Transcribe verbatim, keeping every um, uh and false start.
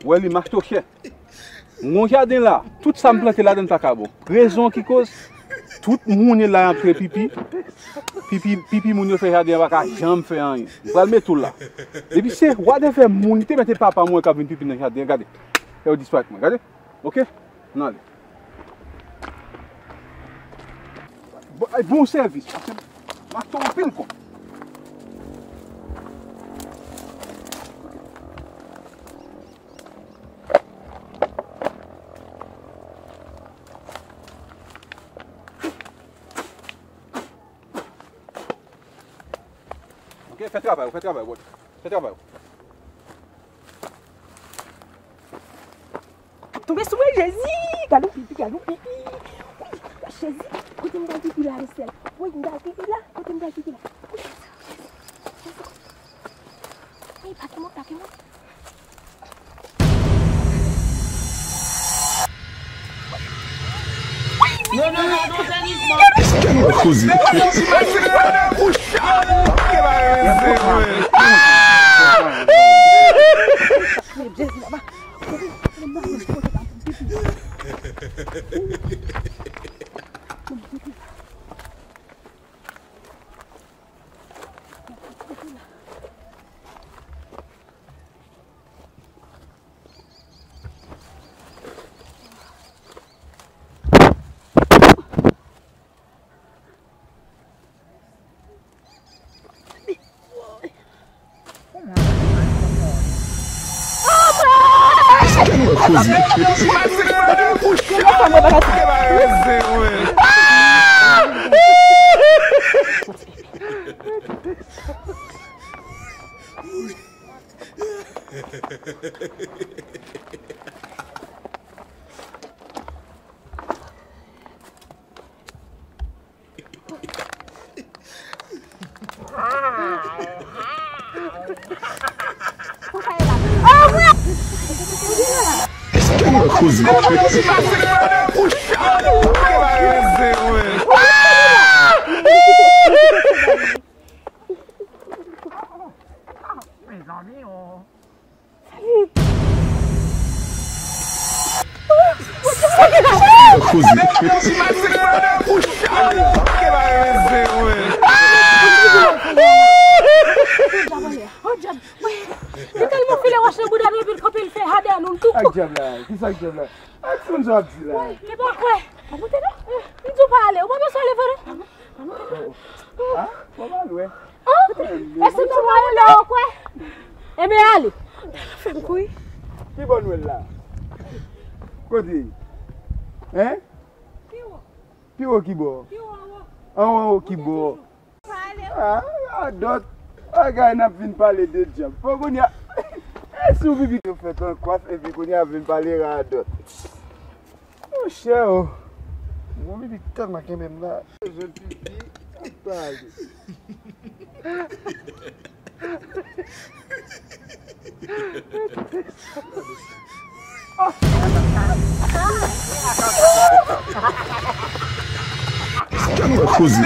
Wè li, m achte w chè. M gon jaden la, tout sa m plante ladan l pa ka bon. Rezon ki koz, tout moun la antre pipi. Pipi, pipi moun yo fè jaden an pa ka janm fè anyen. M pral mete w la. Depi se whatever moun, li te mete papa mwen k ap vin pipi nan jaden an, gade. Fè yo disparèt mwen, gade. Oke? N ale. Bon, ay, bon sèvis, paske m ap fè anpil kòb. Oke, fè travay ou, fè travay ou, fè travay ou. Ap tonbe sou mwen, Jezi! Gad yon pipi, gad yon pipi! Wi, Jezi! Kote m pral pipi la, Estelle? Wi, m pral pipi la! Kote m pral pipi la? Wi, Jezi! Jezi! Wi, pase mwen, pase mwen! Non, non, non, non, Denis, non. Koze. Mezanmi, oh. Koze. Li tèlman file wòch nan bouda nou epi l kanpe l fè hadè nou tou. Ak djab la, kisa ak djab la? Ak moun sa w ap di la? Li pa kwè. M di w pa ale, ou pa bezwen leve non. Ah, pa mal wè. Èske nou wè lè w kwè? Ebyen ale. Fè m kouri. Ki bò nou ye la? Kote? Hein? Pi wo ki bò? Anwo ki bò? Ah, radòt. Bagay n ap vin pale de djab. Fò kounye a. E si w pipi yo fèt an kwaf epi kounye a vin pale radòt. Monchè o. Bon, pipi tèlman kenbe m la. Jèn pipi, ap pale. Koze.